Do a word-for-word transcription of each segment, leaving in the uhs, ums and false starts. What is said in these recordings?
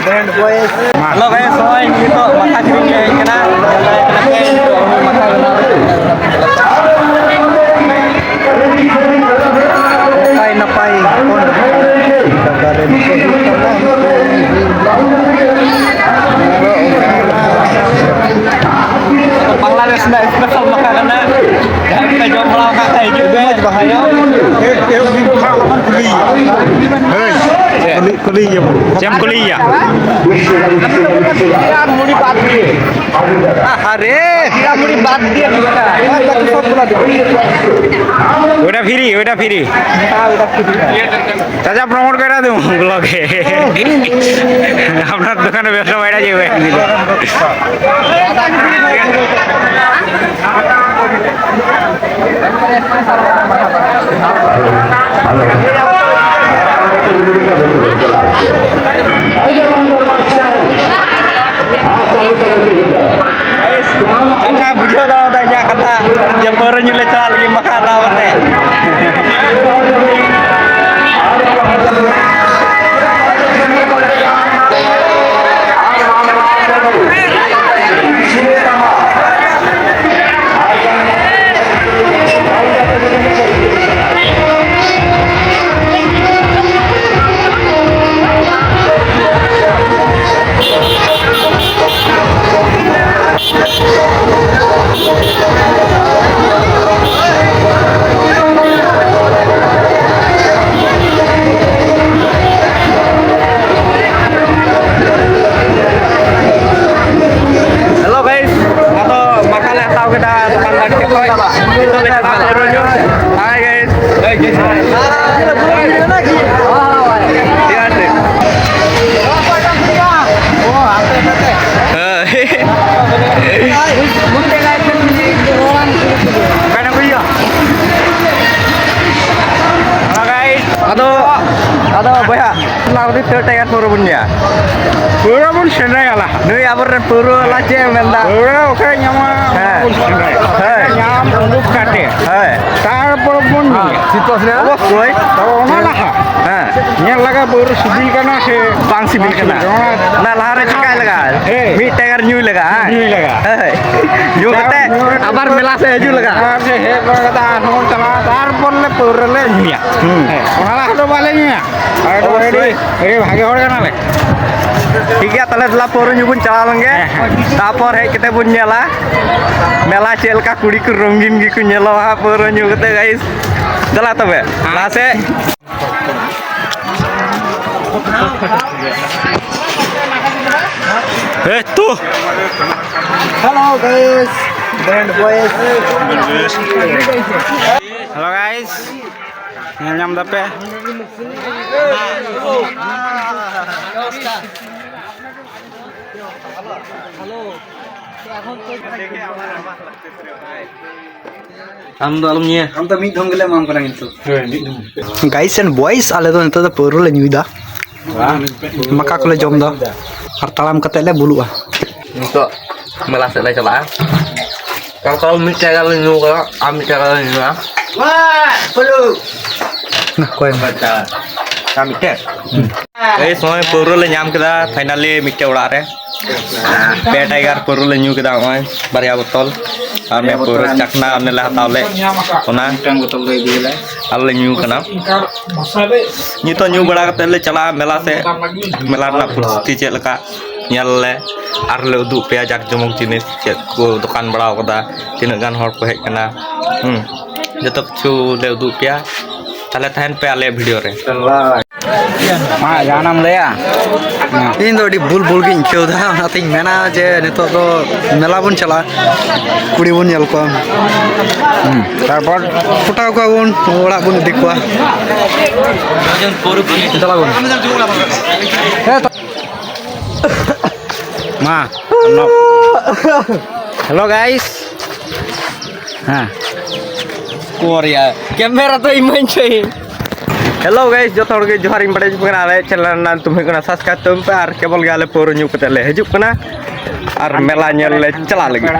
Hello guys, ᱱᱚᱜᱼᱚᱭ ᱱᱤᱛᱚᱜ ᱢᱟᱠᱷᱟ ᱠᱤᱨᱤᱧ ᱞᱮ ᱦᱮᱡ ᱠᱟᱱᱟ᱾ ᱧᱮᱞ ᱫᱟᱲᱮᱭᱟᱜ ᱠᱟᱱᱟ ᱯᱮ, ᱱᱤᱛᱚᱜ ᱟᱵᱚ ᱢᱟᱠᱷᱟ ᱵᱮᱱᱟᱣ ᱨᱮ᱾ ᱱᱟᱯᱟᱭ ᱱᱟᱯᱟᱭ ᱦᱚᱯᱚᱱ ᱫᱟᱠᱟ ᱨᱮ ᱱᱤᱛᱚᱜ ᱦᱩᱭᱩᱜ ᱠᱟᱱᱟ᱾ ᱵᱟᱝᱞᱟᱫᱮᱥ ᱨᱮᱱᱟᱜ special ᱢᱟᱠᱷᱟ ᱠᱟᱱᱟ᱾ ᱡᱟᱦᱟᱸᱭ ᱯᱮ ᱡᱚᱢ ᱵᱟᱲᱟ ᱟᱠᱟᱫ ᱠᱷᱟᱡ ᱦᱤᱡᱩᱜ ᱯᱮ᱾ ᱦᱳᱭ᱾ ᱪᱮᱫ ᱮᱢ ᱠᱩᱞᱤᱭᱮᱭᱟ? ᱟᱨᱮ! ᱚᱭᱴᱟ free, ᱚᱭᱴᱟ free। চাচা, promote করে দাও ব্লগে। আপনার দোকানে ব্যবসা বাইরে যাবে একদিন। ᱟᱪᱪᱷᱟ, ᱵᱩᱡᱷᱟᱹᱣ ᱫᱟᱲᱮᱭᱟᱫᱟ ᱤᱧᱟᱹᱜ ᱠᱟᱛᱷᱟ, ᱡᱮ ᱯᱟᱹᱣᱨᱟᱹ ᱧᱩ ᱞᱮ ᱪᱟᱞᱟᱜ ᱞᱟᱹᱜᱤᱫ ᱢᱟᱠᱷᱟ ᱦᱟᱛᱟᱣ ᱠᱟᱛᱮ᱾ Hello guys, ᱟᱫᱚ ᱢᱟᱠᱷᱟ ᱞᱮ ᱦᱟᱛᱟᱣ ᱠᱮᱫᱟ ᱫᱚᱠᱟᱱᱫᱟᱨ ᱴᱷᱮᱱ ᱠᱷᱚᱱ᱾ ᱱᱤᱛᱚᱜ ᱞᱮ ᱪᱟᱞᱟᱜ ᱠᱟᱱᱟ ᱨᱩᱣᱟᱹᱲ ᱧᱚᱜ᱾ Hi guys. ᱴᱷᱤᱠ ᱟᱪᱷᱮ᱾ ᱦᱳᱭ᱾ ᱟᱫᱚ, ᱟᱫᱚ ᱵᱚᱭᱦᱟ, ᱞᱟᱦᱟ ᱫᱚ ᱛᱤᱱᱟᱹᱜ ᱴᱟᱠᱟ ᱯᱟᱹᱣᱨᱟᱹ ᱵᱚᱱ ᱧᱩᱭᱟ? ᱯᱟᱹᱣᱨᱟᱹ ᱵᱚᱱ ᱥᱮᱸᱫᱽᱨᱟᱭᱟ ᱞᱟᱦᱟ᱾ ᱱᱩᱭ ᱟᱵᱚᱨᱮᱱ ᱯᱟᱹᱣᱨᱟᱹ ᱵᱟᱞᱟ ᱪᱮᱫ ᱮ ᱢᱮᱱᱫᱟ? ᱯᱟᱹᱣᱨᱟᱹ ᱚᱠᱟᱨᱮ ᱧᱟᱢᱟ, ᱦᱮᱸ᱾ ᱚᱱᱟ ᱵᱚᱱ ᱥᱮᱸᱫᱽᱨᱟᱭᱟ᱾ ᱦᱮᱸ᱾ ᱧᱟᱢ ᱩᱰᱩᱠ ᱠᱟᱛᱮ, ᱦᱮᱸ᱾ ᱛᱟᱨᱯᱚᱨ ᱵᱚᱱ ᱧᱩᱭᱟ᱾ ᱚᱵᱚᱥᱥᱳᱭ᱾ ᱛᱚ ᱚᱱᱟ ᱞᱟᱦᱟ᱾ ᱦᱮᱸ᱾ ᱧᱮᱞ ᱞᱟᱜᱟ ᱯᱟᱹᱣᱨᱟᱹ ᱥᱤᱵᱤᱞ ᱠᱟᱱᱟ ᱥᱮ ᱵᱟᱝ ᱥᱤᱵᱤᱞ ᱠᱟᱱᱟ᱾ ᱚᱱᱟ ᱞᱟᱦᱟᱨᱮ ᱪᱤᱠᱟᱭ ᱞᱟᱜᱟᱜᱼᱟ? ᱦᱮᱸ᱾ ᱢᱤᱫ ᱴᱟᱭᱜᱟᱨ ᱧᱩᱭ ᱞᱟᱜᱟᱜᱼᱟ᱾ ᱧᱩᱭ ᱞᱟᱜᱟᱜᱼᱟ᱾ ᱦᱳᱭ᱾ ᱧᱩ ᱠᱟᱛᱮ ᱟᱵᱟᱨ ᱢᱮᱞᱟ ᱥᱮᱫ ᱦᱤᱡᱩᱜ ᱞᱟᱜᱟᱜᱼᱟ᱾ ᱟᱨ ᱥᱮ ᱦᱮᱡ ᱵᱟᱲᱟ ᱠᱟᱛᱮ ᱟᱨᱦᱚᱸ ᱵᱚᱱ ᱪᱟᱞᱟᱜᱼᱟ, ᱛᱟᱨᱯᱚᱨ ᱞᱮ ᱯᱟᱹᱣᱨᱟᱹ ᱞᱮ ᱧᱩᱭᱟ᱾ ᱦᱩᱸ᱾ ᱦᱮᱸ, ᱚᱱᱟ ᱞᱟᱦᱟ ᱫᱚ ᱵᱟᱞᱮ ᱧᱩᱭᱟ᱾ ᱟᱞᱮ ᱫᱚ ᱚᱵᱚᱥᱥᱳᱭ᱾ ᱟᱹᱰᱤ, ᱟᱹᱰᱤ ᱵᱷᱟᱜᱮ ᱦᱚᱲ ᱠᱟᱱᱟᱞᱮ᱾ ᱴᱷᱤᱠ ᱜᱮᱭᱟ, ᱛᱟᱦᱞᱮ ᱫᱮᱞᱟ ᱯᱟᱹᱣᱨᱟᱹ ᱧᱩ ᱵᱚᱱ ᱪᱟᱞᱟᱣ ᱞᱮᱱ ᱜᱮ᱾ ᱦᱮᱸ, ᱦᱮᱸ᱾ ᱛᱟᱨᱯᱚᱨ ᱦᱮᱡ ᱠᱟᱛᱮ ᱵᱚᱱ ᱧᱮᱞᱟ ᱢᱮᱞᱟ ᱪᱮᱫ ᱞᱮᱠᱟ, ᱠᱩᱲᱤ ᱠᱚ ᱨᱚᱝᱜᱤᱱ ᱜᱮᱠᱚ ᱧᱮᱞᱚᱜᱼᱟ ᱯᱟᱹᱣᱨᱟᱹ ᱧᱩ ᱠᱟᱛᱮ, ᱜᱟᱭᱤᱥ᱾ ᱫᱮᱞᱟ ᱛᱚᱵᱮ, ᱞᱟᱦᱟ ᱥᱮᱫ᱾ ᱮᱭ ᱛᱚ᱾ Hello guys, band boys. Hello guys, ᱧᱮᱞ ᱧᱟᱢ ᱫᱟᱯᱮ? ᱟᱢ ᱫᱚ ᱟᱞᱚᱢ ᱧᱩᱭᱟ᱾ ᱟᱢ ᱫᱚ ᱢᱤᱫ ᱫᱷᱚᱢ ᱜᱮᱞᱮ ᱮᱢᱟᱢ ᱠᱟᱱᱟ ᱠᱤᱱᱛᱩ᱾ ᱦᱳᱭ, ᱢᱤᱫ ᱫᱷᱚᱢ᱾ Guys and boys, ᱟᱞᱮ ᱫᱚ ᱱᱤᱛᱚᱜ ᱫᱚ ᱯᱟᱹᱣᱨᱟᱹ ᱞᱮ ᱧᱩᱭᱮᱫᱟ᱾ ᱢᱟᱠᱟ ᱠᱚᱞᱮ ᱡᱚᱢ ᱮᱫᱟ᱾ ᱟᱨ ᱛᱟᱲᱟᱢ ᱠᱟᱛᱮ ᱞᱮ ᱵᱚᱞᱚᱜᱼᱟ᱾ ᱱᱤᱛᱚᱜ ᱢᱮᱞᱟ ᱥᱮᱫ ᱞᱮ ᱪᱟᱞᱟᱜᱼᱟ᱾ ᱠᱟᱞ ᱠᱟᱞ ᱢᱤᱫ ᱴᱟᱭᱜᱟᱨ ᱞᱮ ᱧᱩ ᱠᱟᱫᱟ, ᱟᱨ ᱢᱤᱫ ᱴᱟᱭᱜᱟᱨ ᱞᱮ ᱧᱩᱭᱟ᱾ ᱱᱟ, ᱚᱠᱚᱭ ᱮᱢ? ᱟᱪᱪᱷᱟ᱾ ᱟᱨ ᱢᱤᱫᱴᱮᱡ? ᱦᱩᱸ᱾ ᱮᱭ ᱥᱚᱢᱚᱭ ᱯᱟᱹᱣᱨᱟᱹ ᱞᱮ ᱧᱟᱢ ᱠᱮᱫᱟ finally ᱢᱤᱫᱴᱮᱡ ᱚᱲᱟᱜ ᱨᱮ᱾ ᱯᱮ ᱴᱟᱭᱜᱟᱨ ᱯᱟᱹᱣᱨᱟᱹ ᱞᱮ ᱧᱩ ᱠᱮᱫᱟ, ᱱᱚᱜᱼᱚᱭ ᱵᱟᱨᱭᱟ ᱵᱚᱛᱚᱞ᱾ ᱟᱨ ᱢᱤᱫ ᱯᱟᱹᱣᱨᱟᱹ ᱪᱟᱠᱷᱱᱟ ᱚᱱᱮ ᱞᱮ ᱦᱟᱛᱟᱣ ᱞᱮᱫ, ᱚᱱᱟ ᱢᱤᱫᱴᱟᱝ ᱵᱚᱛᱚᱞ ᱫᱚ ᱤᱫᱤ ᱜᱮᱞᱮ᱾ ᱟᱨ ᱞᱮ ᱧᱩ ᱠᱟᱱᱟ᱾ ᱱᱤᱛᱚᱜ ᱧᱩ ᱵᱟᱲᱟ ᱠᱟᱛᱮ ᱞᱮ ᱪᱟᱞᱟᱜᱼᱟ ᱢᱮᱞᱟ ᱥᱮᱫ᱾ ᱢᱮᱞᱟ ᱨᱮᱱᱟᱜ ᱯᱚᱨᱤᱥᱛᱷᱤᱛᱤ ᱪᱮᱫ ᱞᱮᱠᱟ ᱧᱮᱞ ᱞᱮ, ᱟᱨ ᱞᱮ ᱩᱫᱩᱜ ᱯᱮᱭᱟ ᱡᱟᱠ ᱡᱚᱢᱚᱠ ᱡᱤᱱᱤᱥ ᱪᱮᱫ ᱠᱚ ᱫᱚᱠᱟᱱ ᱵᱟᱲᱟᱣ ᱠᱟᱫᱟ, ᱛᱤᱱᱟᱹᱜ ᱜᱟᱱ ᱦᱚᱲ ᱠᱚ ᱦᱮᱡ ᱠᱟᱱᱟ᱾ ᱦᱩᱸ, ᱡᱚᱛᱚ ᱠᱤᱪᱷᱩ ᱞᱮ ᱩᱫᱩᱜ ᱯᱮᱭᱟ᱾ ᱛᱟᱦᱞᱮ ᱛᱟᱦᱮᱱ ᱯᱮ ᱟᱞᱮᱭᱟᱜ video ᱨᱮ᱾ ᱢᱟ, ᱡᱟᱦᱟᱱᱟᱜ ᱮᱢ ᱞᱟᱹᱭᱟ? ᱤᱧ ᱫᱚ ᱟᱹᱰᱤ ᱵᱩᱞ ᱵᱩᱞ ᱜᱤᱧ ᱟᱹᱭᱠᱟᱹᱣ ᱫᱟ, ᱚᱱᱟᱛᱤᱧ ᱢᱮᱱᱟ ᱡᱮ ᱱᱤᱛᱚᱜ ᱫᱚ ᱢᱮᱞᱟ ᱵᱚᱱ ᱪᱟᱞᱟᱜᱼᱟ, ᱠᱩᱲᱤ ᱵᱚᱱ ᱧᱮᱞ ᱠᱚᱣᱟ᱾ ᱦᱩᱸ, ᱛᱟᱨᱯᱚᱨ ᱯᱚᱴᱟᱣ ᱠᱚᱣᱟ ᱵᱚᱱ, ᱚᱲᱟᱜ ᱵᱚᱱ ᱤᱫᱤ ᱠᱚᱣᱟ᱾ ᱪᱟᱞᱟᱜ ᱵᱚᱱ᱾ ᱦᱮᱸ, ᱛᱚ᱾ ᱢᱟ, hello guys. ᱦᱮᱸ᱾ ᱠᱚᱨᱮᱭᱟ, camera ᱫᱚ ᱤᱢᱟᱹᱧ ᱯᱮ᱾ Hello guys, ᱡᱚᱛᱚ ᱦᱚᱲ ᱜᱮ ᱡᱚᱦᱟᱨ, ᱤᱧ ᱵᱟᱲᱟᱭ ᱦᱚᱪᱚ ᱠᱟᱱᱟ, ᱟᱞᱮ channel ᱨᱮᱱᱟᱜ ᱧᱩᱛᱩᱢ ᱦᱩᱭᱩᱜ ᱠᱟᱱᱟ ᱥᱟᱵᱥᱠᱨᱟᱭᱤᱵ ᱛᱟᱵᱚᱱ ᱯᱮ, ᱟᱨ ᱠᱮᱵᱚᱞ ᱜᱮ ᱟᱞᱮ ᱯᱟᱹᱣᱨᱟᱹ ᱧᱩ ᱠᱟᱛᱮ ᱞᱮ ᱦᱤᱡᱩᱜ ᱠᱟᱱᱟ, ᱟᱨ ᱢᱮᱞᱟ ᱧᱮᱞ ᱞᱮ ᱪᱟᱞᱟᱜ ᱞᱟᱹᱜᱤᱫ᱾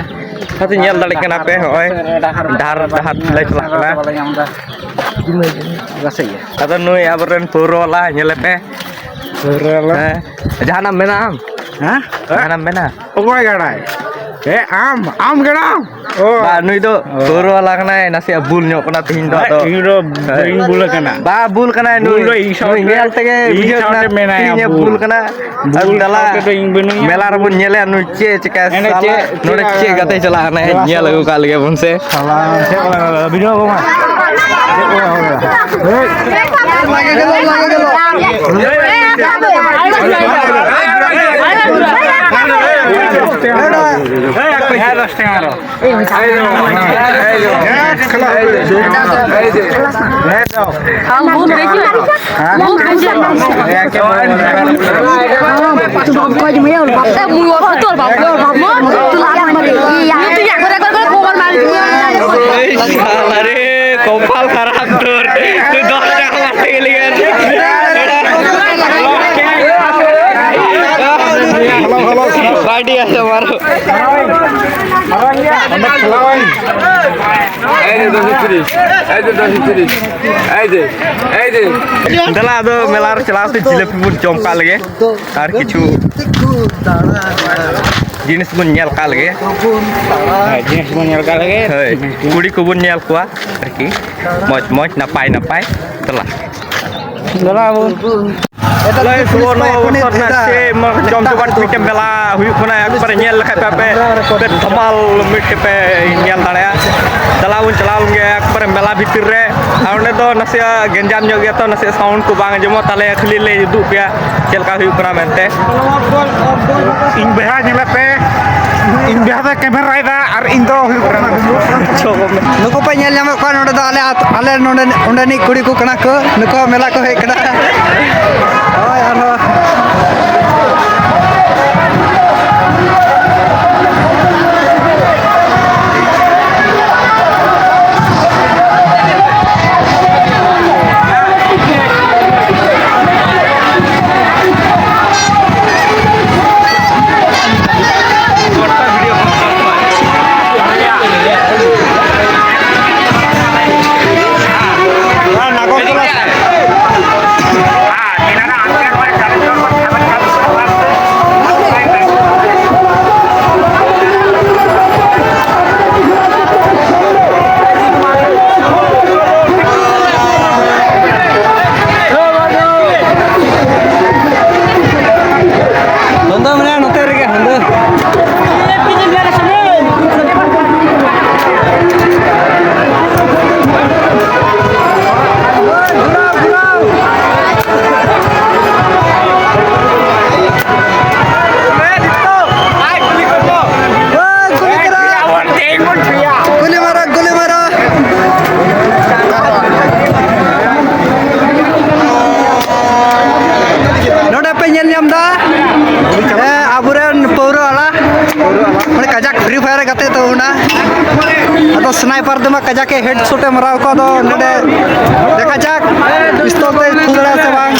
ᱥᱟᱶᱛᱮ ᱧᱮᱞ ᱫᱟᱲᱮᱭᱟᱜ ᱠᱟᱱᱟ ᱯᱮ, ᱦᱚᱸᱜᱼᱚᱭ ᱰᱟᱦᱟᱨ, ᱰᱟᱦᱟᱨ ᱞᱮ ᱪᱟᱞᱟᱜ ᱠᱟᱱᱟ᱾ ᱜᱟᱥᱮ ᱜᱮ᱾ ᱟᱫᱚ ᱱᱩᱭ ᱟᱵᱚᱨᱮᱱ ᱯᱟᱹᱣᱨᱟᱹ ᱵᱟᱞᱟ ᱧᱮᱞᱮ ᱯᱮ᱾ ᱯᱟᱹᱣᱨᱟᱹ ᱵᱟᱞᱟ? ᱦᱮᱸ᱾ ᱡᱟᱦᱟᱱᱟᱜ ᱢᱮᱱᱟ ᱟᱢ? ᱦᱮᱸ? ᱡᱟᱦᱟᱱᱟᱜ ᱢᱮᱱᱟ? ᱚᱠᱚᱭ ᱜᱟᱰᱟᱭ? ᱮ, ᱟᱢ, ᱟᱢ ᱜᱟᱰᱟᱢ? ᱚ᱾ ᱵᱟ, ᱱᱩᱭ ᱫᱚ ᱚ᱾ ᱯᱟᱹᱣᱨᱟᱹ ᱵᱟᱞᱟ ᱠᱟᱱᱟᱭ, ᱱᱟᱥᱮᱭᱟᱜ ᱵᱩᱞ ᱧᱚᱜ ᱠᱟᱱᱟ ᱛᱤᱦᱤᱧ ᱫᱚ, ᱦᱮᱸ, ᱟᱫᱚ ᱤᱧ ᱫᱚ ᱦᱮᱸ᱾ ᱵᱟᱹᱧ ᱵᱩᱞ ᱟᱠᱟᱱᱟ᱾ ᱵᱟ, ᱵᱩᱞ ᱠᱟᱱᱟᱭ ᱵᱩᱞ ᱱᱩᱭ᱾ ᱫᱚ ᱤᱧ ᱥᱟᱶᱛᱮ, ᱱᱩᱭ ᱧᱮᱞ ᱛᱮᱜᱮ ᱤᱧ ᱵᱩᱡᱷᱟᱹᱜ ᱥᱟᱶᱛᱮ ᱠᱟᱱᱟ ᱢᱮᱱᱟᱭᱟ ᱛᱤᱦᱤᱧᱮ ᱵᱩᱞ᱾ ᱵᱩᱞ ᱠᱟᱱᱟ᱾ ᱵᱩᱞ ᱟᱨ ᱫᱟᱞᱟ, ᱥᱟᱶᱛᱮ ᱫᱚ ᱤᱧ ᱵᱟᱹᱱᱩᱧᱟ ᱢᱮᱞᱟ ᱵᱩᱞ᱾ ᱨᱮᱵᱚᱱ ᱧᱮᱞᱮᱭᱟ ᱱᱩᱭ ᱪᱮᱫ ᱪᱮᱠᱟᱭᱟ ᱮᱱᱮᱡ ᱥᱟᱞᱟ᱾ ᱪᱮᱫ, ᱱᱚᱰᱮ ᱪᱮᱫ ᱪᱮᱫ ᱜᱟᱛᱮ ᱪᱟᱞᱟᱜ ᱠᱟᱱᱟᱭ, ᱪᱮᱫ ᱧᱮᱞ ᱟᱹᱜᱩ ᱠᱟᱜ ᱞᱮᱜᱮ ᱵᱚᱱ ᱥᱮ᱾ ᱥᱟᱞᱟ, ᱪᱮᱫ ᱠᱚ ᱞᱟᱜᱟᱣ ᱠᱟᱫᱟ? ᱵᱷᱤᱰᱤᱭᱳ ᱠᱚ ᱢᱟ᱾ ᱪᱮᱫ ᱠᱚ ᱞᱟᱜᱟᱣ ᱠᱟᱫᱟ? ᱦᱮᱭ᱾ ᱞᱟᱜᱟ ᱜᱮᱞᱚ, ᱞᱟᱜᱟ ᱜᱮᱞᱚ᱾ ᱦᱮᱸ, ᱫᱚᱥ ᱴᱟᱠᱟ ᱟᱨᱚ᱾ ᱦᱮᱸ, ᱫᱚ᱾ ᱦᱮᱸ, ᱫᱚ᱾ ᱦᱮᱸ, ᱫᱚ᱾ ᱦᱮᱸ, ᱫᱚ᱾ ᱟᱨᱮ, ᱠᱚᱯᱟᱞ ᱠᱷᱟᱨᱟᱯ ᱛᱳᱨ᱾ ᱛᱩ ᱫᱚᱥ ᱴᱟᱠᱟ ᱢᱟᱨ ᱛᱮᱜᱮ ᱞᱤᱜᱟᱱ᱾ ᱵᱟᱰᱤ ᱟᱥᱮ ᱢᱟᱨᱚ᱾ ᱫᱮᱞᱟ, ᱟᱫᱚ ᱢᱮᱞᱟ ᱨᱮ ᱪᱟᱞᱟᱣ ᱠᱟᱛᱮ ᱡᱤᱞᱟᱹᱯᱤ ᱵᱚᱱ ᱡᱚᱢ ᱠᱟᱜ ᱞᱮᱜᱮ᱾ ᱟᱨ ᱠᱤᱪᱷᱩ ᱡᱤᱱᱤᱥ ᱵᱚᱱ ᱧᱮᱞ ᱠᱟᱜ ᱞᱮᱜᱮ᱾ ᱦᱮᱸ, ᱡᱤᱱᱤᱥ ᱵᱚᱱ ᱧᱮᱞ ᱠᱟᱜ ᱞᱮᱜᱮ᱾ ᱦᱳᱭ, ᱠᱩᱲᱤ ᱠᱚᱵᱚᱱ ᱧᱮᱞ ᱠᱚᱣᱟ ᱟᱨᱠᱤ, ᱢᱚᱡᱽ ᱢᱚᱡᱽ, ᱱᱟᱯᱟᱭ ᱱᱟᱯᱟᱭ᱾ ᱫᱮᱞᱟ᱾ ᱫᱮᱞᱟ ᱵᱚᱱ᱾ ᱦᱳᱭ, ᱥᱩᱵᱚᱨᱱᱚ ᱵᱚᱨᱥᱚ ᱨᱮᱱᱟᱜ ᱥᱮ ᱢᱚᱡᱽ ᱡᱚᱢ ᱡᱚᱢᱟᱴ ᱢᱤᱫᱴᱮᱱ ᱢᱮᱞᱟ ᱦᱩᱭᱩᱜ ᱠᱟᱱᱟ᱾ ᱮᱠᱵᱟᱨᱮ ᱧᱮᱞ ᱞᱮᱠᱷᱟᱡ ᱯᱮ ᱟᱯᱮ, ᱯᱮ ᱫᱷᱟᱢᱟᱞ ᱢᱤᱫᱴᱮᱱ ᱯᱮ ᱧᱮᱞ ᱫᱟᱲᱮᱭᱟᱜᱼᱟ᱾ ᱫᱮᱞᱟ ᱵᱚᱱ ᱪᱟᱞᱟᱣ ᱞᱮᱱ ᱜᱮ ᱮᱠᱵᱟᱨᱮ ᱢᱮᱞᱟ ᱵᱷᱤᱛᱤᱨ ᱨᱮ᱾ ᱟᱨ ᱚᱸᱰᱮ ᱫᱚ ᱱᱟᱥᱮᱭᱟᱜ ᱜᱮᱧᱡᱟᱢ ᱧᱚᱜ ᱜᱮᱭᱟ, ᱛᱚ ᱱᱟᱥᱮᱭᱟᱜ ᱥᱟᱣᱩᱱᱰ ᱠᱚ ᱵᱟᱝ ᱟᱸᱡᱚᱢᱚᱜ ᱛᱟᱞᱮᱭᱟ, ᱠᱷᱟᱹᱞᱤ ᱞᱮ ᱩᱫᱩᱜ ᱯᱮᱭᱟ ᱪᱮᱫ ᱞᱮᱠᱟ ᱦᱩᱭᱩᱜ ᱠᱟᱱᱟ ᱢᱮᱱᱛᱮ᱾ ᱤᱧ ᱵᱚᱭᱦᱟ ᱧᱮᱞᱮ ᱯᱮ, ᱤᱧ ᱵᱚᱭᱦᱟ ᱫᱚᱭ ᱠᱮᱢᱮᱨᱟᱭᱮᱫᱟ ᱟᱨ ᱤᱧ ᱫᱚ ᱦᱩᱭᱩᱜ ᱠᱟᱱᱟ᱾ ᱱᱩᱠᱩ ᱯᱮ ᱧᱮᱞ ᱧᱟᱢᱮᱫ ᱠᱚᱣᱟ ᱱᱚᱰᱮ ᱫᱚ ᱟᱞᱮ ᱟᱛᱳ, ᱟᱞᱮ ᱱᱚᱰᱮ, ᱚᱸᱰᱮᱱᱤᱡ ᱠᱩᱲᱤ ᱠᱚ ᱠᱟᱱᱟ ᱠᱚ, ᱱᱩᱠᱩ ᱦᱚᱸ ᱢᱮᱞᱟ ᱠᱚ ᱦᱮᱡ ᱠᱟᱱᱟ᱾ ᱦᱳᱭ, ᱟᱨᱦᱚᱸ ᱥᱱᱟᱭᱯᱟᱨ ᱛᱮᱢᱟ ᱠᱟᱡᱟᱠ ᱮ ᱦᱮᱰᱥᱚᱴ ᱮ ᱢᱟᱨᱟᱣ ᱠᱚᱣᱟ᱾ ᱫᱚ ᱱᱚᱰᱮ ᱫᱮᱠᱷᱟ ᱡᱟᱠ ᱯᱤᱥᱛᱚᱞ ᱛᱮ ᱛᱷᱩ ᱫᱟᱲᱮᱭᱟᱜᱼᱟ ᱥᱮ ᱵᱟᱝ᱾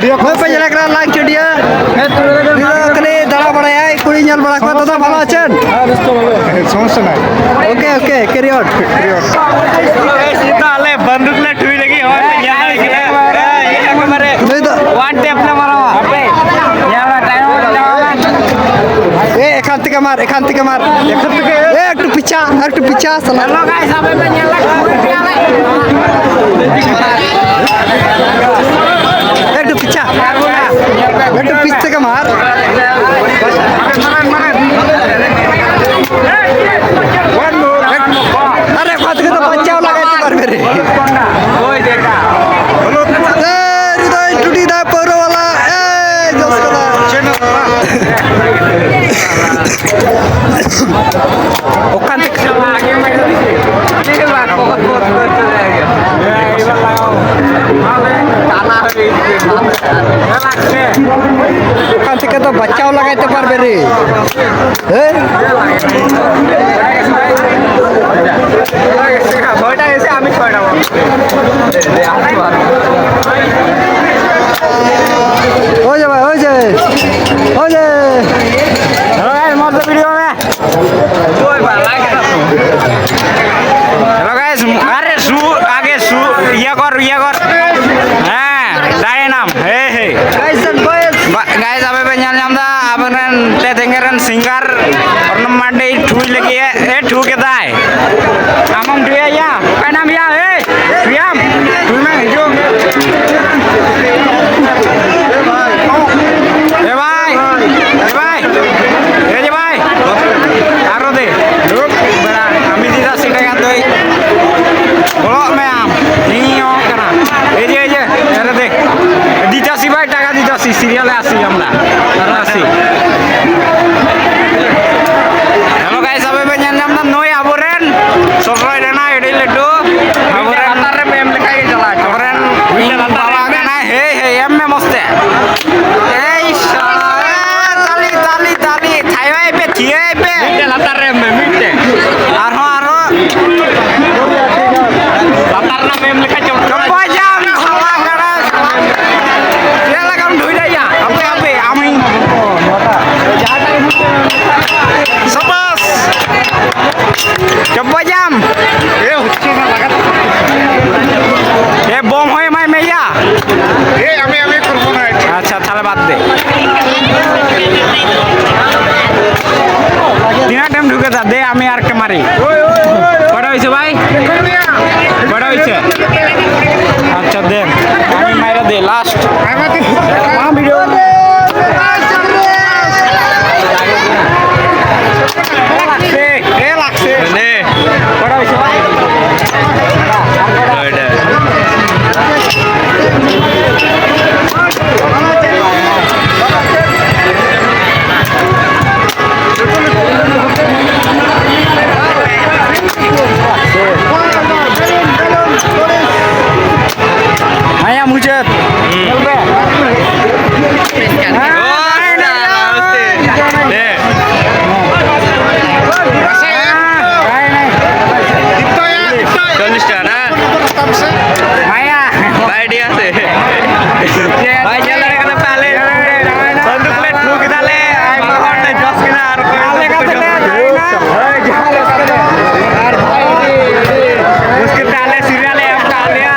ᱱᱚᱜᱼᱚᱭ ᱯᱮ ᱧᱮᱞᱮ ᱠᱟᱱᱟ ᱞᱟᱞ ᱪᱟᱹᱰᱤᱭᱟᱹ᱾ ᱩᱱᱤ ᱫᱚ ᱠᱷᱟᱹᱞᱤ ᱫᱟᱬᱟ ᱵᱟᱲᱟᱭᱟᱭ, ᱠᱩᱲᱤ ᱧᱮᱞ ᱵᱟᱲᱟ ᱠᱚᱣᱟ᱾ ᱫᱟᱫᱟ ᱵᱷᱟᱞᱚ ᱟᱪᱷᱮᱱ? ᱥᱚᱢᱚᱥᱥᱟ ᱱᱟᱭ᱾ Okay, okay, carry on. ᱥᱤᱫᱷᱟ ᱟᱞᱮ ᱵᱟᱱᱫᱩᱠ ᱞᱮ ᱴᱷᱩᱭ ᱞᱟᱹᱜᱤᱫ, ᱦᱚᱲ ᱯᱮ ᱧᱮᱞ ᱫᱟᱲᱮᱭᱟᱜ ᱠᱟᱱᱟ᱾ ᱱᱩᱭ ᱫᱚ ᱚᱣᱟᱱ ᱴᱮᱯ ᱞᱮ ᱢᱟᱨᱟᱣᱟ᱾ ᱦᱟᱯᱮ, ᱧᱮᱞ ᱢᱮ, ᱴᱟᱭᱤᱢ ᱦᱚᱸ ᱪᱟᱵᱟ ᱮᱱᱟ᱾ ᱮ, ᱮᱠᱷᱟᱱ ᱛᱮᱜᱮ ᱢᱟᱨ, ᱮᱠᱷᱟᱱ ᱛᱮᱜᱮ ᱢᱟᱨ᱾ ᱮ, ᱮᱠᱴᱩ ᱯᱤᱪᱷᱟ, ᱮᱠᱴᱩ ᱯᱤᱪᱷᱟ, ᱥᱟᱞᱟ᱾ Hello guys, ᱟᱯᱮ ᱯᱮ ᱧᱮᱞ ᱞᱮᱠᱷᱟᱱ ᱮᱠᱴᱩ ᱯᱤᱪᱷᱟ᱾ ᱮᱠᱴᱩ ᱯᱤᱪᱷ ᱛᱮᱜᱮ ᱢᱟᱨ᱾ ᱟᱨᱮ, ᱚᱠᱟ ᱛᱮᱜᱮ ᱫᱚ ᱵᱟᱧᱪᱟᱣ ᱞᱟᱜᱟᱭ ᱛᱮ ᱵᱟᱨ ᱵᱮᱨᱮ᱾ ᱮ, ᱦᱨᱤᱫᱚᱭ ᱴᱩᱰᱤ ᱫᱟ ᱯᱟᱹᱣᱨᱟᱹ ᱣᱟᱞᱟ᱾ ᱮ, ᱡᱚᱥ ᱠᱟᱫᱟ᱾ ᱚᱠᱟᱱ ᱛᱮ ᱚᱠᱟᱱ ᱛᱮ ᱫᱚ ᱵᱟᱪᱟᱣ ᱞᱟᱜᱟᱭ ᱛᱮ ᱯᱟᱨᱵᱮ ᱨᱮ᱾ ᱦᱮᱸ? ছয়টা এসে আমি ছয়টা বলবো। ওই যে ভাই, ওই যে, ওই যে। হ্যালো গাইস, মজা ভিডিও মে। হ্যালো গাইস, আরে শু, আগে শু, ইয়া কর, ইয়া কর। হ্যাঁ, ডাইনাম, হে হে। Guys and boys. Guys, ᱟᱯᱮ ᱯᱮ ᱧᱮᱞ ᱧᱟᱢ ᱮᱫᱟ, ᱟᱵᱚᱨᱮᱱ ᱛᱮ ᱛᱮᱸᱜᱮ ᱨᱮᱱ ᱥᱤᱝᱜᱟᱨ ᱚᱨᱱᱚᱵ ᱢᱟᱱᱰᱤ ᱴᱷᱩᱭ ᱞᱟᱹᱜᱤᱫ ᱮ, ᱮ ᱴᱷᱩ ᱠᱮᱫᱟᱭ᱾ ᱟᱢᱮᱢ ᱴᱷᱩᱭᱟ ᱭᱟ? ᱚᱠᱟᱭ ᱱᱟᱢ ᱭᱟ? ᱮ, ᱴᱷᱩᱭᱟᱢ? ᱴᱷᱩᱭ ᱢᱮ, ᱦᱤᱡᱩᱜ᱾ ᱮ ᱵᱷᱟᱭ, ᱮ ᱵᱷᱟᱭ, ᱮ ᱵᱷᱟᱭ, ᱮ ᱡᱮ ᱵᱷᱟᱭ, ᱟᱨᱚ ᱫᱮ, ᱫᱩᱲᱩᱵ ᱵᱮᱲᱟ, ᱟᱢ ᱤᱫᱤ ᱫᱟ ᱥᱤᱴ ᱠᱟᱱ ᱫᱚᱭ, ᱵᱚᱞᱚᱜ ᱢᱮ ᱟᱢ, ᱤᱧ ᱦᱚᱸ ᱠᱟᱱᱟ, ᱮ ᱡᱮ, ᱮ ᱡᱮ, ᱟᱨᱚ ᱫᱮ, ᱫᱤᱛᱟ ᱥᱤ ᱵᱷᱟᱭ, ᱴᱟᱠᱟ ᱫᱤᱛᱟ ᱥᱤ, ᱥᱤᱨᱤᱭᱟᱞ ᱮ ᱟᱥᱤ ᱟᱢ ᱫᱟ, ᱟᱨᱚ ᱟᱥᱤ᱾ Hello guys, ᱟᱯᱮ ᱯᱮ ᱧᱮᱞ ᱧᱟᱢ ᱫᱟ, ᱱᱩᱭ ᱟᱵᱚᱨᱮᱱ ᱥᱚᱥᱨᱚᱡ ᱨᱮᱱᱟᱜ ᱟᱹᱰᱤ ᱞᱟᱹᱴᱩ, ᱟᱵᱚᱨᱮᱱ ᱞᱟᱛᱟᱨ ᱨᱮᱢ ᱮᱢ ᱞᱮᱠᱷᱟᱡ ᱜᱮ ᱪᱟᱞᱟᱜᱼᱟ᱾ ᱟᱵᱚᱨᱮᱱ ᱵᱟᱵᱟ ᱠᱟᱱᱟᱭ, ᱦᱮᱭ, ᱦᱮᱭ, ᱮᱢ ᱢᱮ ᱢᱚᱡᱽ ᱛᱮ᱾ ᱮᱭ ᱥᱟᱞᱟ, ᱛᱟᱞᱤ, ᱛᱟᱞᱤ, ᱛᱟᱞᱤ, ᱛᱷᱟᱭᱣᱟᱭ ᱯᱮ, ᱛᱷᱤᱭᱟᱭ ᱯᱮ᱾ ᱢᱤᱫᱴᱮᱡ ᱞᱟᱛᱟᱨ ᱨᱮ ᱮᱢ ᱢᱮ, ᱢᱤᱫᱴᱮᱡ᱾ ᱛᱤᱱᱟᱹᱜ ᱴᱟᱭᱤᱢ ᱰᱷᱩᱠᱮᱫᱟ? ᱫᱮ, ᱟᱢᱮ ᱟᱨ ᱠᱮᱢᱟᱨᱤ᱾ ᱵᱟᱰᱟᱭ ᱦᱚᱪᱚ ᱵᱷᱟᱭ? ᱵᱟᱰᱟᱭ ᱦᱚᱪᱚ᱾ ᱟᱪᱪᱷᱟ, ᱫᱮ᱾ ᱟᱢᱮ ᱢᱟᱭᱨᱟ ᱫᱮ, ᱞᱟᱥᱴ᱾ ᱵᱟᱝ ᱵᱷᱤᱰᱤᱭᱳ᱾ ᱫᱮ, ᱫᱮ, ᱞᱟᱥᱴ᱾ ᱫᱮ᱾ ᱵᱟᱰᱟᱭ ᱦᱚᱪᱚ ᱵᱷᱟᱭ᱾ ᱱᱚᱭᱰᱟ᱾ ᱢᱟᱭᱟ ᱢᱩᱪᱟᱹᱫ᱾ ᱦᱩᱸ᱾ ᱧᱮᱞ ᱯᱮ᱾ ᱦᱮᱸ, ᱚ, ᱦᱮᱸ, ᱥᱟᱞᱟ, ᱦᱮᱸ᱾ ᱦᱚᱥᱴᱮᱞ᱾ ᱦᱮᱸ᱾ ᱦᱮᱸ, ᱦᱮᱸ᱾ ᱪᱚᱞᱞᱤᱥ ᱴᱟᱠᱟ ᱱᱟ? ᱢᱟᱭᱟ᱾ ᱵᱟᱭ ᱰᱤᱭᱟ ᱥᱮ? ᱵᱟᱭ ᱧᱮᱞ ᱫᱟᱲᱮ ᱠᱟᱫᱟ ᱯᱮ ᱟᱞᱮ᱾ ᱥᱟᱱᱫᱩᱠ ᱞᱮ ᱴᱷᱩᱠ ᱠᱮᱫᱟ ᱞᱮ, ᱟᱭᱢᱟ ᱦᱚᱲ ᱞᱮ ᱡᱚᱥ ᱠᱮᱫᱟ ᱟᱨ ᱚᱠᱚᱭ ᱟᱞᱮ ᱠᱟᱛᱮ ᱞᱮ ᱦᱳᱭ, ᱡᱟᱦᱟᱸ ᱞᱮᱠᱟ ᱛᱮ᱾ ᱟᱨ ᱵᱷᱟᱭ, ᱨᱟᱹᱥᱠᱟᱹ ᱛᱮ ᱟᱞᱮ ᱥᱤᱨᱤᱭᱟᱞ ᱞᱮ ᱮᱢ ᱠᱟᱜ ᱞᱮᱭᱟ᱾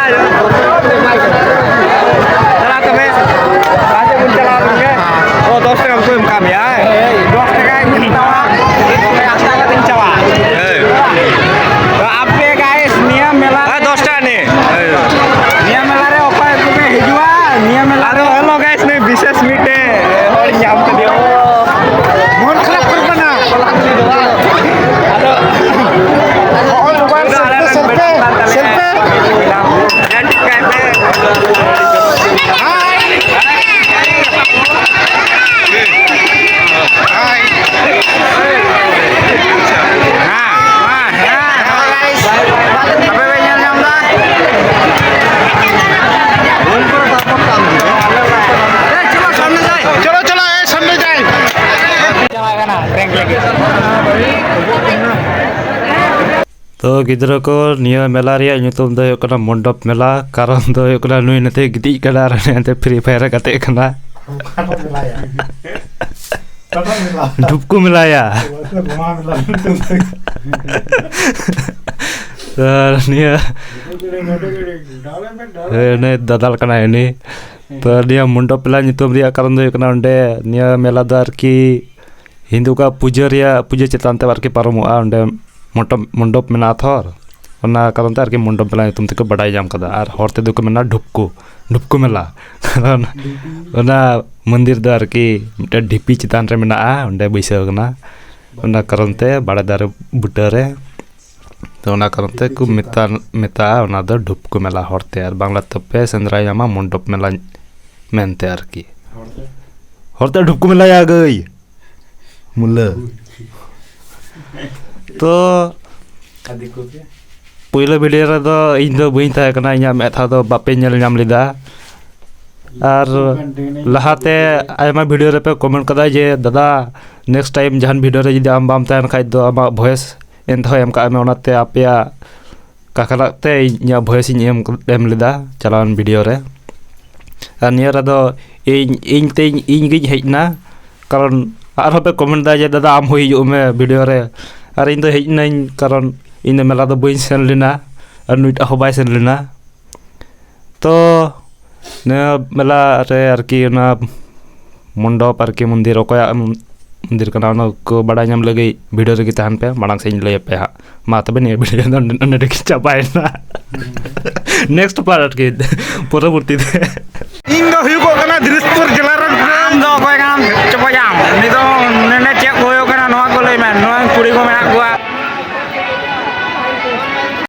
ᱪᱟᱞᱟᱜ ᱛᱚᱵᱮ, ᱵᱟᱡᱮ ᱵᱚᱱ ᱪᱟᱞᱟᱣ ᱞᱮᱱ ᱜᱮ᱾ ᱚ, ᱫᱚᱥ ᱴᱟᱠᱟ ᱠᱚ ᱮᱢ ᱠᱟᱜ ᱢᱮᱭᱟ, ᱦᱮᱸ? ᱫᱚᱥ ᱴᱟᱠᱟᱧ ᱦᱟᱛᱟᱣᱟ, ᱦᱟᱛᱟᱣ ᱠᱟᱛᱮᱧ ᱪᱟᱞᱟᱜᱼᱟ᱾ ᱦᱮᱸ᱾ ᱛᱚ ᱟᱯᱮ guys, ᱱᱤᱭᱟᱹ ᱢᱮᱞᱟ ᱦᱮᱸ, ᱫᱚᱥ ᱴᱟᱠᱟ ᱱᱤᱭᱟᱹ᱾ ᱦᱮᱸ᱾ ᱱᱤᱭᱟᱹ ᱢᱮᱞᱟ ᱨᱮ ᱚᱠᱚᱭ ᱠᱚᱯᱮ ᱦᱤᱡᱩᱜᱼᱟ? ᱱᱤᱭᱟᱹ ᱢᱮᱞᱟ ᱟᱫᱚ ᱨᱮ hello guys, ᱱᱩᱭ ᱵᱤᱥᱮᱥ ᱢᱤᱫᱴᱮᱡ ᱦᱚᱲ ᱧᱟᱢ ᱠᱮᱫᱮᱭᱟ᱾ ᱢᱚᱱ ᱠᱷᱟᱨᱟᱯ ᱠᱚᱨᱵᱟ ᱱᱟ᱾ ᱟᱫᱚ ᱱᱚᱜᱼᱚᱭ ᱢᱳᱵᱟᱭᱤᱞ ᱥᱮᱞᱯᱷᱤ, ᱥᱮᱞᱯᱷᱤ, ᱥᱮᱞᱯᱷᱤ᱾ ᱦᱟᱭ᱾ ᱦᱮᱸ, ᱦᱮᱸ, ᱦᱮᱸ, ᱦᱮᱸ, guys᱾ ᱟᱯᱮ ᱯᱮ ᱧᱮᱞ ᱧᱟᱢ ᱮᱫᱟ? ᱪᱚᱞᱚ, ᱪᱚᱞᱚ, ᱮ, ᱥᱟᱢᱱᱮ ᱡᱟᱭ᱾ ᱪᱟᱞᱟᱜ ᱠᱟᱱᱟ, prank ᱞᱟᱹᱜᱤᱫ᱾ ᱛᱚ ᱜᱤᱫᱽᱨᱟᱹ ᱠᱚ, ᱱᱤᱭᱟᱹ ᱢᱮᱞᱟ ᱨᱮᱭᱟᱜ ᱧᱩᱛᱩᱢ ᱫᱚ ᱦᱩᱭᱩᱜ ᱠᱟᱱᱟ ᱢᱚᱱᱰᱚᱯ ᱢᱮᱞᱟ᱾ ᱠᱟᱨᱚᱱ ᱫᱚ ᱦᱩᱭᱩᱜ ᱠᱟᱱᱟ, ᱱᱩᱭ ᱱᱚᱛᱮ ᱜᱤᱛᱤᱡ ᱠᱟᱱᱟ ᱟᱨ ᱦᱟᱱᱮ ᱦᱟᱱᱛᱮ Free Fire ᱮ ᱜᱟᱛᱮᱜ ᱠᱟᱱᱟ᱾ ᱚᱠᱟᱴᱟᱜ ᱢᱮᱞᱟᱭᱟ? ᱚᱠᱟᱴᱟᱜ ᱢᱮᱞᱟ? ᱰᱩᱵᱠᱩ ᱢᱮᱞᱟᱭᱟ᱾ ᱚ, ᱟᱪᱪᱷᱟ, ᱜᱳᱣᱟ ᱢᱮᱞᱟ᱾ ᱟᱨ ᱱᱤᱭᱟᱹ ᱱᱚᱰᱮ ᱜᱮ, ᱱᱚᱰᱮ ᱜᱮ, ᱰᱟᱞᱮ ᱢᱮ, ᱰᱟᱞᱮ ᱦᱳᱭ, ᱢᱮ᱾ ᱩᱱᱤ ᱫᱟᱫᱟᱞ ᱠᱟᱱᱟᱭ ᱩᱱᱤ᱾ ᱛᱚ ᱱᱤᱭᱟᱹ ᱢᱚᱱᱰᱚᱯ ᱢᱮᱞᱟ ᱧᱩᱛᱩᱢ ᱨᱮᱭᱟᱜ ᱠᱟᱨᱚᱱ ᱫᱚ ᱦᱩᱭᱩᱜ ᱠᱟᱱᱟ, ᱚᱸᱰᱮ ᱱᱤᱭᱟᱹ ᱢᱮᱞᱟ ᱫᱚ ᱟᱨᱠᱤ ᱦᱤᱱᱫᱩ ᱠᱚᱣᱟᱜ ᱯᱩᱡᱟᱹ ᱨᱮᱭᱟᱜ, ᱯᱩᱡᱟᱹ ᱪᱮᱛᱟᱱ ᱛᱮ ᱟᱨᱠᱤ ᱯᱟᱨᱚᱢᱚᱜᱼᱟ᱾ ᱚᱸᱰᱮ ᱢᱚᱴᱚᱯ-, ᱢᱚᱱᱰᱚᱯ ᱢᱮᱱᱟᱜᱼᱟ ᱛᱷᱚᱨ, ᱚᱱᱟ ᱠᱟᱨᱚᱱ ᱛᱮ ᱟᱨᱠᱤ ᱢᱚᱱᱰᱚᱯ ᱢᱮᱞᱟ ᱧᱩᱛᱩᱢ ᱛᱮᱠᱚ ᱵᱟᱰᱟᱭ ᱧᱟᱢ ᱠᱟᱫᱟ᱾ ᱟᱨ ᱦᱚᱲ ᱛᱮᱫᱚ ᱠᱚ ᱢᱮᱱᱟ ᱰᱷᱩᱯᱠᱩ, ᱰᱷᱩᱯᱠᱩ ᱢᱮᱞᱟ᱾ ᱠᱟᱨᱚᱱ ᱚᱱᱟ ᱢᱚᱱᱫᱤᱨ ᱫᱚ ᱟᱨᱠᱤ ᱢᱤᱫᱴᱮᱱ ᱰᱷᱤᱯᱤ ᱪᱮᱛᱟᱱ ᱨᱮ ᱢᱮᱱᱟᱜᱼᱟ, ᱚᱸᱰᱮ ᱵᱟᱹᱭᱥᱟᱹᱣ ᱠᱟᱱᱟ᱾ ᱚᱱᱟ ᱠᱟᱨᱚᱱ ᱛᱮ ᱵᱟᱲᱮ ᱫᱟᱨᱮ ᱵᱩᱴᱟᱹ ᱨᱮ, ᱛᱚ ᱚᱱᱟ ᱠᱟᱨᱚᱱ ᱛᱮ ᱠᱚ ᱢᱮᱛᱟ-, ᱢᱮᱛᱟᱜᱼᱟ ᱚᱱᱟ ᱫᱚ ᱰᱷᱩᱯᱠᱩ ᱢᱮᱞᱟ ᱦᱚᱲᱛᱮ, ᱟᱨ ᱵᱟᱝᱞᱟ ᱛᱮᱯᱮ ᱥᱮᱸᱫᱽᱨᱟ ᱧᱟᱢᱟ ᱢᱚᱱᱰᱚᱯ ᱢᱮᱞᱟ ᱢᱮᱱᱛᱮ ᱟᱨᱠᱤ᱾ ᱦᱚᱲᱛᱮ ᱰᱷᱩᱯᱠᱩ ᱢᱮᱞᱟᱭᱟ ᱜᱟᱹᱭ ᱢᱩᱞᱟᱹ᱾ ᱛᱚ ᱯᱳᱭᱞᱳ ᱵᱷᱤᱰᱤᱭᱳ ᱨᱮᱫᱚ ᱤᱧ ᱫᱚ ᱵᱟᱹᱧ ᱛᱟᱦᱮᱸ ᱠᱟᱱᱟ, ᱤᱧᱟᱹᱜ ᱢᱮᱫ ᱛᱮᱫᱚ ᱵᱟᱯᱮ ᱧᱮᱞ ᱧᱟᱢ ᱞᱮᱫᱟ᱾ ᱟᱨ ᱞᱟᱦᱟᱛᱮ ᱟᱭᱢᱟ ᱵᱷᱤᱰᱤᱭᱳ ᱨᱮᱯᱮ ᱠᱚᱢᱮᱱᱴ ᱠᱟᱫᱟ ᱡᱮ, "ᱫᱟᱫᱟ, ᱱᱮᱠᱥᱴ ᱴᱟᱭᱤᱢ ᱡᱟᱦᱟᱱ ᱵᱷᱤᱰᱤᱭᱳ ᱨᱮ ᱡᱩᱫᱤ ᱟᱢ ᱵᱟᱢ ᱛᱟᱦᱮᱱ ᱠᱷᱟᱡ ᱫᱚ ᱟᱢᱟᱜ ᱵᱷᱚᱭᱮᱥ ᱮᱱᱛᱮᱦᱚᱸ ᱮᱢ ᱠᱟᱜ ᱢᱮ", ᱚᱱᱟᱛᱮ ᱟᱯᱮᱭᱟᱜ ᱠᱟᱠᱷᱟᱞᱟᱜ ᱛᱮ ᱤᱧᱟᱹᱜ ᱵᱷᱚᱭᱮᱥ ᱤᱧ ᱮᱢ, ᱮᱢ ᱞᱮᱫᱟ ᱪᱟᱞᱟᱣᱮᱱ ᱵᱷᱤᱰᱤᱭᱳ ᱨᱮ᱾ ᱟᱨ ᱱᱤᱭᱟᱹ ᱨᱮᱫᱚ ᱤᱧ, ᱤᱧ ᱛᱮᱧ, ᱤᱧ ᱜᱤᱧ ᱦᱮᱡ ᱮᱱᱟ, ᱠᱟᱨᱚᱱ ᱟᱨᱦᱚᱸ ᱯᱮ ᱠᱚᱢᱮᱱᱴ ᱫᱟ ᱡᱮ, "ᱫᱟᱫᱟ, ᱟᱢ ᱦᱚᱸ ᱦᱤᱡᱩᱜ ᱢᱮ ᱵᱷᱤᱰᱤᱭᱳ ᱨᱮ", ᱟᱨ ᱤᱧ ᱫᱚ ᱦᱮᱡ ᱮᱱᱟᱹᱧ, ᱠᱟᱨᱚᱱ ᱤᱧ ᱫᱚ ᱢᱮᱞᱟ ᱫᱚ ᱵᱟᱹᱧ ᱥᱮᱱ ᱞᱮᱱᱟ ᱟᱨ ᱱᱩᱭᱴᱟᱜ ᱦᱚᱸ ᱵᱟᱭ ᱥᱮᱱ ᱞᱮᱱᱟ᱾ ᱛᱚ ᱱᱤᱭᱟᱹ ᱢᱮᱞᱟ ᱨᱮ ᱟᱨᱠᱤ ᱚᱱᱟ ᱢᱚᱱᱰᱚᱯ ᱟᱨᱠᱤ ᱢᱚᱱᱫᱤᱨ, ᱚᱠᱚᱭᱟᱜ ᱢᱚᱱᱫᱤᱨ ᱠᱟᱱᱟ, ᱚᱱᱟ ᱠᱚ ᱵᱟᱲᱟᱭ ᱧᱟᱢ ᱞᱟᱹᱜᱤᱫ ᱵᱷᱤᱰᱤᱭᱳ ᱨᱮᱜᱮ ᱛᱟᱦᱮᱱ ᱯᱮ, ᱢᱟᱲᱟᱝ ᱥᱮᱫ ᱤᱧ ᱞᱟᱹᱭ ᱟᱯᱮᱭᱟ ᱦᱟᱸᱜ᱾ ᱢᱟ ᱛᱚᱵᱮ ᱱᱤᱭᱟᱹ ᱵᱷᱤᱰᱤᱭᱳ ᱫᱚ ᱱᱚᱰᱮ, ᱱᱚᱰᱮ ᱜᱮ ᱪᱟᱵᱟᱭᱮᱱᱟ᱾ ᱱᱮᱠᱥᱴ ᱯᱟᱨᱴ ᱟᱨᱠᱤ ᱯᱚᱨᱚᱵᱚᱨᱛᱤ ᱛᱮ᱾ ᱤᱧ ᱫᱚ ᱦᱩᱭᱩᱜ